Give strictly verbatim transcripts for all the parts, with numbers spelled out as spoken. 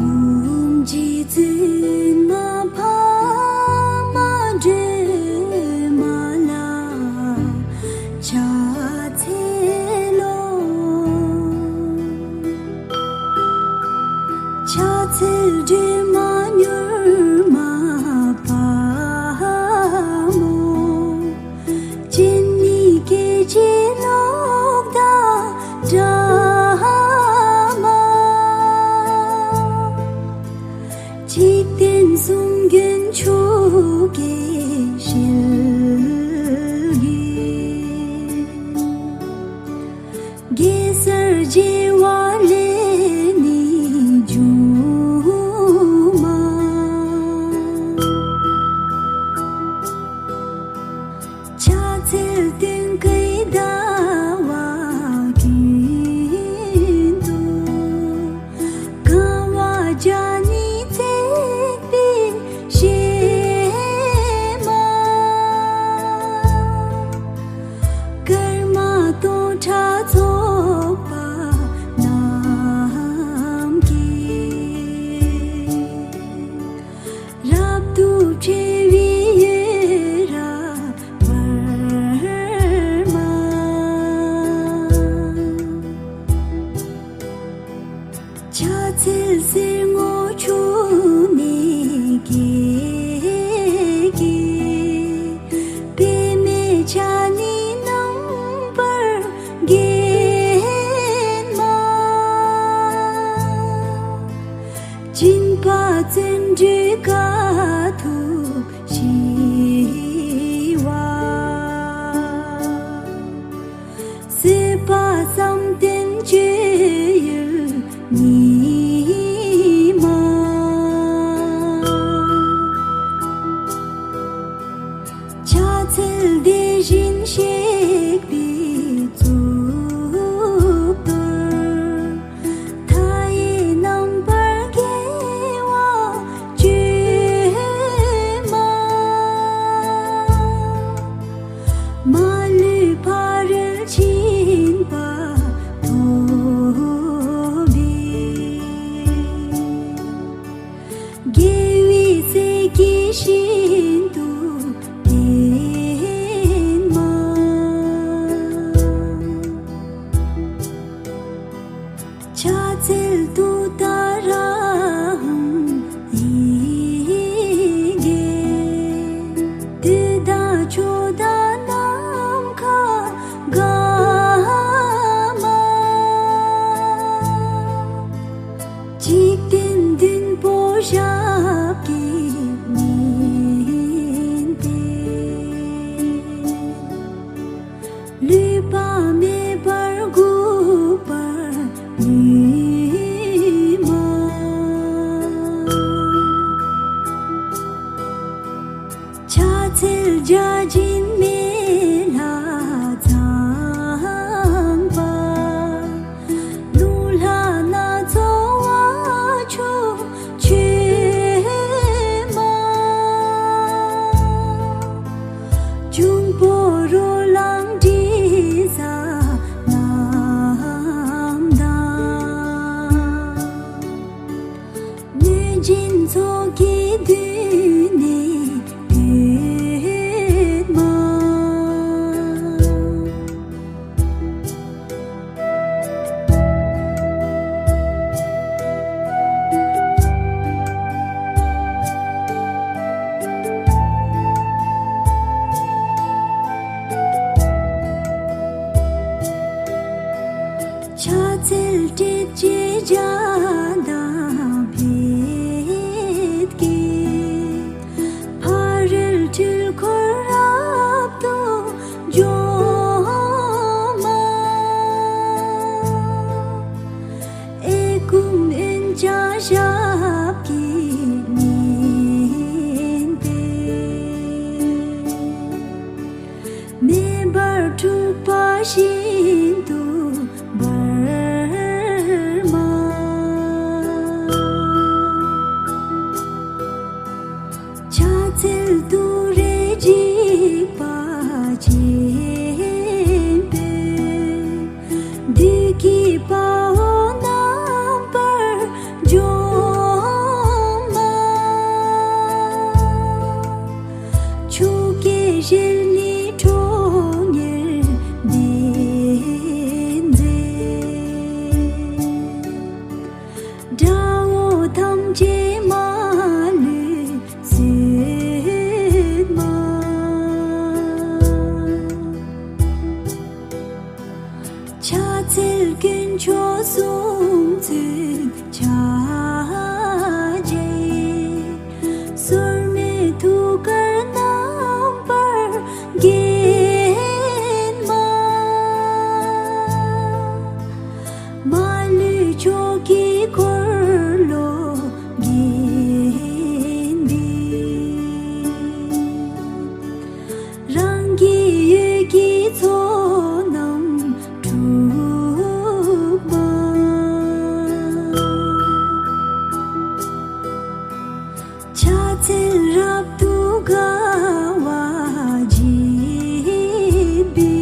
ཨོཾ་རྗེ་བཙུན་མ་འཕགས་མ་སྒྲོལ་མ་ལ་ཕྱག་འཚལ་ལོ། ཕྱག་འཚལ་སྒྲོལ་མ་མྱུར་མ་དཔའ་མོ། སྤྱན་ནི་སྐད་ཅིག་གློག་དང་འདྲ་མ། འཇིག་རྟེན་གསུམ་མགོན་ཆུ་སྐྱེས་ཞལ་གྱི། གེ་སར་བྱེ་བ་ལས་ནི་བྱུང་མ། ཕྱག་འཚལ་སྟོན་ཀའི་ཟླ་བ་ཀུན་ཏུ། གང་བ་བརྒྱ་ནི་བརྩེགས་པའི་ཞལ་མ། སྐར་མ་སྟོང་ཕྲག་ཚོགས་པ་རྣམས་ཀྱིས། རབ་ཏུ་ཕྱེ་བའི་འོད་རབ་འབར་མ། ཕྱག་འཚལ་གསེར་སྔོ་ཆུ་ནས་སྐྱེས་ཀྱི། པདྨས་ཕྱག་ནི་རྣམ་པར་བརྒྱན་མ། སྦྱིན་པ་བརྩོན་འགྲུས་དཀའ་ཐུབ་ཞི་བ། བཟོད་པ་བསམ་གཏན་སྤྱོད་ཡུལ་ཉིད་མ། ཕྱག་འཚལ་དེ་བཞིན་གཤེགས་པའི་གཙུག་ཏོར། མཐའ་ཡས་རྣམ་པར་རྒྱལ་བ་སྤྱོད་མ། མ་ལུས་ཕ་རོལ་ཕྱིན་པ་ཐོབ་པའི། རྒྱལ་བའི་སྲས་ཀྱིས་ཤིན་ཏུ་བསྟེན་མ། ཕྱག་འཚལ་ཏུཏྟཱ་ར་ཧཱུྃ་ཡི་གེ། བདུད་དང་ཕྱོགས་དང་ནམ་མཁའ་འགགས་མ། འཇིག་རྟེན་བདུན་པོ་ཞབས་ཀྱིས་མནན་ཏེ། ལུས་པ་མེད་པར་འགུགས་པར་ནུས་མ། ཕྱག་འཚལ་བརྒྱ་བྱིན་མེ་ལྷ་ཚངས་པ། རླུང་ལྷ་སྣ་ཚོགས་དབང་ཕྱུག་མཆོད་མ། འབྱུང་པོ་རོ་ལངས་དྲི་ཟ་རྣམས་དང་། གནོད་སྦྱིན་ཚོགས་ཀྱིས་མདུན་ནས་བསྟོད་མ། ཕྱག་འཚལ་ཏྲཊ་ཅེས་བྱ་དང་ཕཊ་ཀྱིས། ཕ་རོལ་འཁྲུལ་འཁོར་རབ་ཏུ་སྦྱོང་མ། ཨེ་ཀུམ་ཨུན་ཅ་ཞབས་ཀྱིས་མནན་ཏེ། མེ་འབར་འཁྲུགས་པ་ཤིན་ཏུ་འབར་མ། ཕྱག་འཚལ་ཏུ་རེ་འཇིགས་པ་ཆེན་པོས། བདུད་ཀྱི་དཔའ་བོ་རྣམ་པར་སྦྱོང་ དཀོན་མཆོག་གསུང་ཚུལ་ཕྱག་རྒྱའི། སོར་མོས་ཐུགས་ཀར་རྣམ་པར་བརྒྱན་མ། མ་ལུས་ཕྱོགས་ཀྱི་འཁོར་ལོ་བརྒྱན་པའི། རང་གི་འོད་ཀྱི་ཚོགས་རྣམས་འཁྲུག་མ། ཕྱག་འཚལ་རབ་ཏུ་དགའ་བ་བརྗིད་པའི།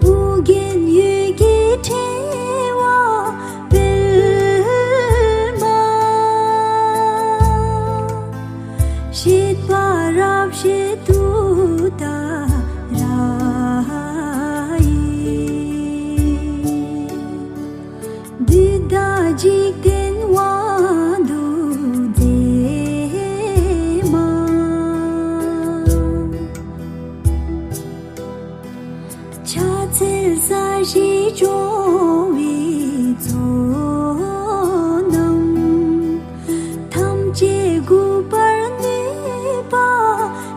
ཨོ་རྒྱན་འོད་ཀྱི་ཕྲེང་བ་སྤེལ་མ། བསྐྱེད་པ་རབ་བསྐྱེད་ཏུཏྟཱ་ར་ཡིས། བདུད་དང་འཇིག་རྟེན་དབང་དུ་མཛད་མ། ཕྱག་འཚལ་ས་གཞི་སྐྱོང་བའི་ཚོགས་རྣམས། ཐམས་ཅད་འགུགས་པར་ནུས་པ་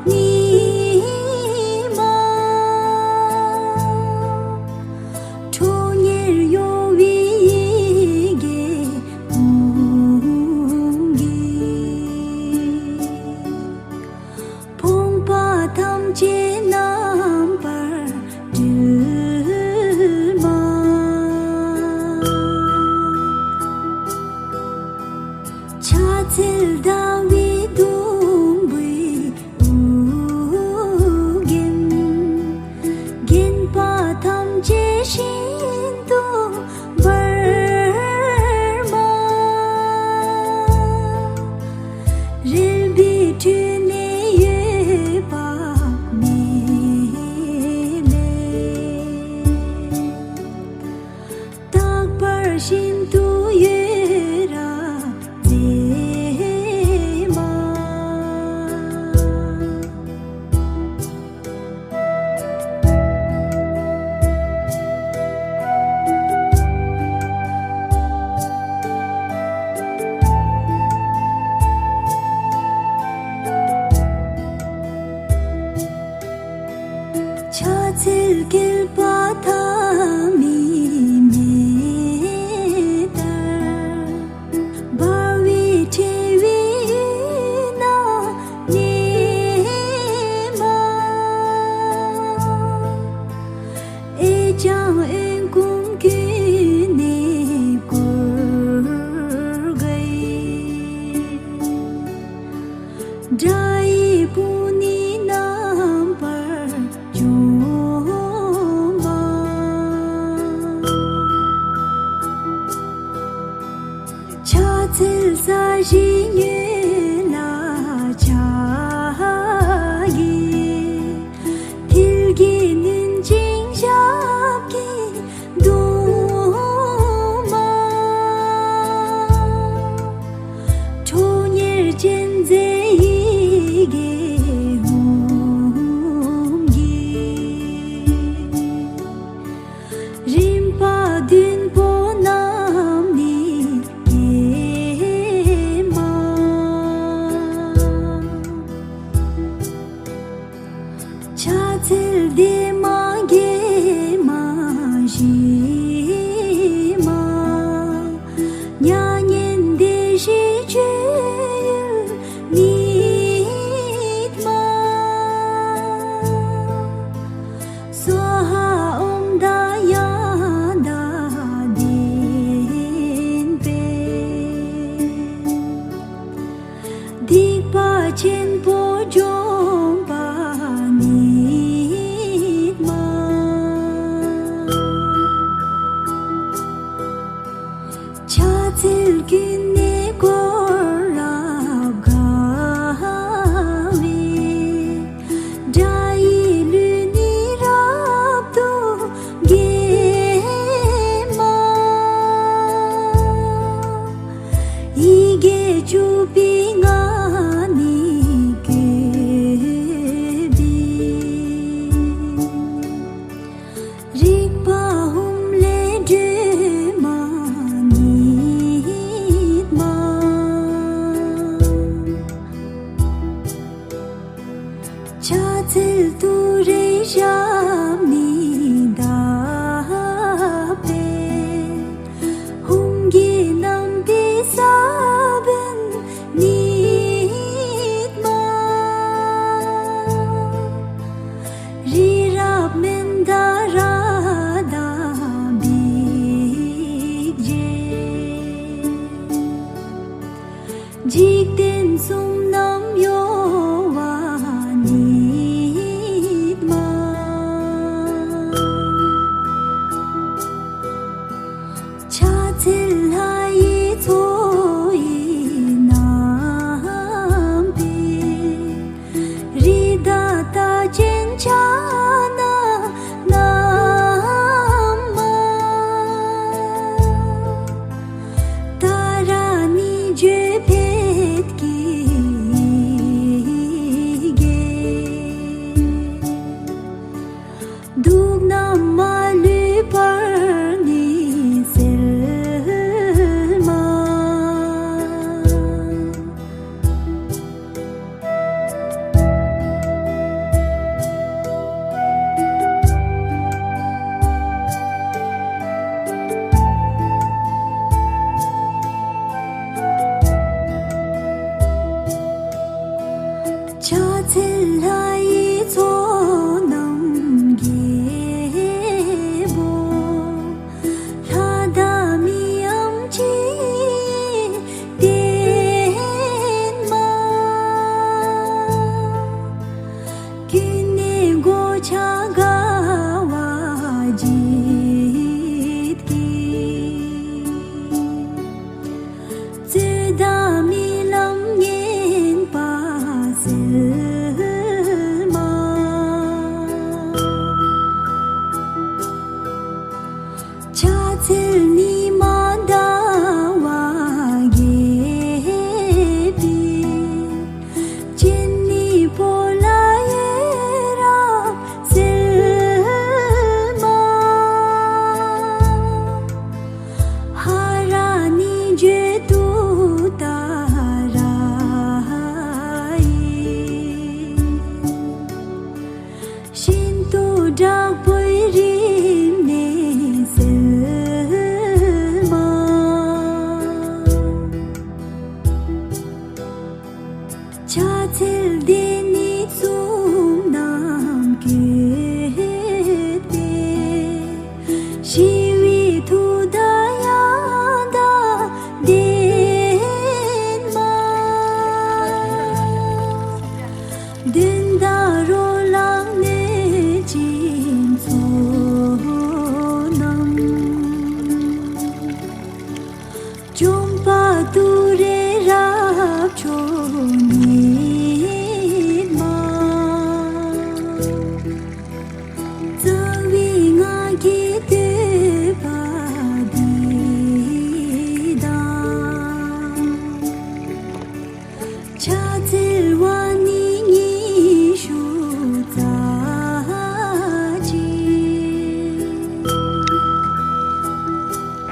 ཉིད་མ། ཁྲོ་གཉེར་གཡོ་བའི་ཡི་གེ་ཀུན་གྱིས། ཕོངས་པ་ཐམས་ཅད་རྣམ་པར་སྒྲོལ་མ། ཕྱག་འཚལ་ཟླ་བའི་དུམ་བུས་དབུ་བརྒྱན། བརྒྱན་པ་ཐམས་ཅད་ཤིན་ཏུ་འབར་མ། རལ་པའི་ཁྲོད་ནས་འོད་དཔག་མེད་ལས། རྟག་པར་ཤིན་ཏུ་འོད་རབ་མཛད་མ། ཕྱག་འཚལ་བསྐལ་པ་ཐ་མའི་མེ་ལྟར། འབར་བའི་ཕྲེང་བའི་དབུས་ན་གནས་མ། ཨེ་ཀྱང་འོན་ཀུན་ཀུན་ནས་བསྐོར་དགའི། དགྲ་ཡི་དཔུང་ནི་རྣམ་པར་འཇོམས་མ། ཕྱག་འཚལ་ས་གཞིའི་